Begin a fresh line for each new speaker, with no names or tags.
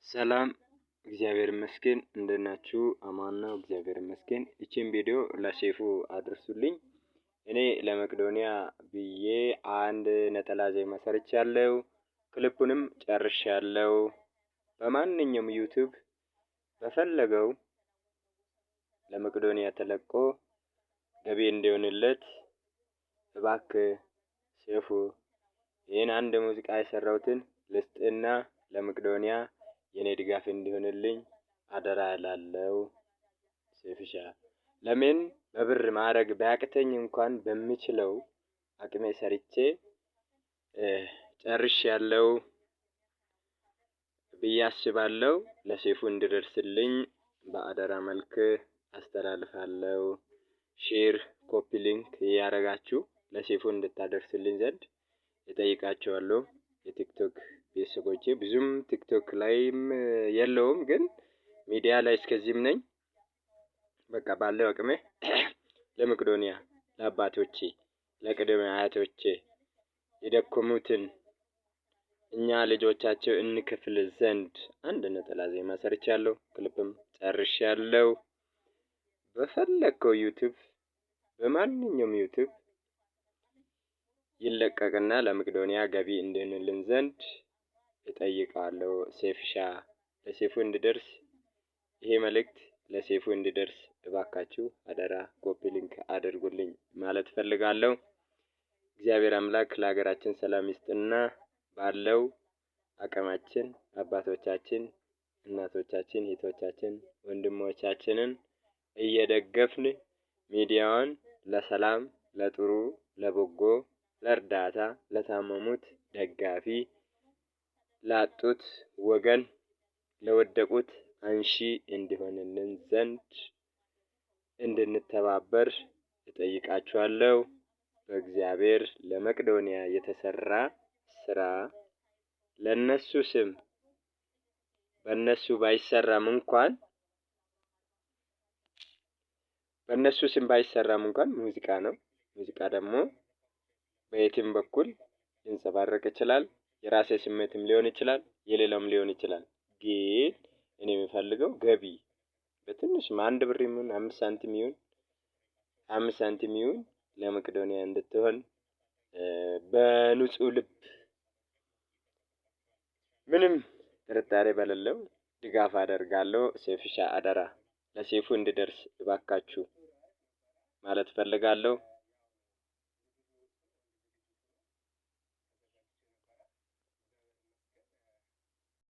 ሰላም እግዚአብሔር ይመስገን። እንደት ናችሁ? አማን ነው፣ እግዚአብሔር ይመስገን። ይቺን ቪዲዮ ለሴፉ አድርሱልኝ። እኔ ለመቄዶንያ ብዬ አንድ ነጠላ ዜማ ሰርቻለሁ። ክሊፑንም ጨርሻለሁ። በማንኛውም ዩቲዩብ በፈለገው ለመቄዶንያ ተለቆ ገቢ እንዲሆንለት እባክህ ሴፉ ይህን አንድ ሙዚቃ የሰራሁትን ልስጥና ለመቄዶንያ የኔ ድጋፍ እንዲሆንልኝ አደራ እላለሁ። ሴፍሻ ለምን በብር ማድረግ ቢያቅተኝ እንኳን በምችለው አቅሜ ሰርቼ ጨርሻለሁ ብዬ አስባለሁ። ለሴፉ እንዲደርስልኝ በአደራ መልክ አስተላልፋለሁ። Share፣ copy link እያደረጋችሁ ለሴፉ እንድታደርስልኝ ዘንድ እጠይቃችኋለሁ። የቲክቶክ ቤተሰቦቼ ብዙም ቲክቶክ ላይም የለውም፣ ግን ሚዲያ ላይ እስከዚህም ነኝ። በቃ ባለው አቅሜ ለመቄዶንያ፣ ለአባቶቼ፣ ለቅድመ አያቶቼ የደከሙትን እኛ ልጆቻቸው እንክፍል ዘንድ አንድ ነጠላ ዜማ ሰርቻለሁ። ክሊፕም ጨርሻለሁ። በፈለግከው ዩቲዩብ፣ በማንኛውም ዩቲዩብ ይለቀቅና ለመቄዶንያ ገቢ እንዲሆንልን ዘንድ እጠይቃለሁ። ሴፍሻ ለሴፉ እንዲደርስ ይሄ መልእክት ለሴፉ እንዲደርስ እባካችሁ አደራ copy link አድርጉልኝ ማለት ፈልጋለሁ። እግዚአብሔር አምላክ ለሀገራችን ሰላም ይስጥና ባለው አቅማችን አባቶቻችን፣ እናቶቻችን፣ እህቶቻችን፣ ወንድሞቻችንን እየደገፍን ሚዲያውን ለሰላም፣ ለጥሩ፣ ለበጎ፣ ለእርዳታ፣ ለታመሙት ደጋፊ፣ ላጡት ወገን፣ ለወደቁት አንሺ እንዲሆንልን ዘንድ እንድንተባበር እጠይቃችኋለሁ። በእግዚአብሔር ለመቄዶንያ የተሰራ ስራ ለነሱ ስም በእነሱ ባይሰራም እንኳን በእነሱ ስም ባይሰራም እንኳን ሙዚቃ ነው። ሙዚቃ ደግሞ በየትም በኩል ሊንጸባረቅ ይችላል። የራሴ ስሜትም ሊሆን ይችላል፣ የሌላውም ሊሆን ይችላል። ግን እኔ የምፈልገው ገቢ በትንሽም 1 ብር ይሁን 5 ሳንቲም ይሁን 5 ሳንቲም ይሁን ለመቄዶንያ እንድትሆን በንጹህ ልብ ምንም ጥርጣሬ በሌለው ድጋፍ አደርጋለሁ። ሴፍሻ አደራ ለሴፉ እንዲደርስ እባካችሁ ማለት ፈልጋለሁ።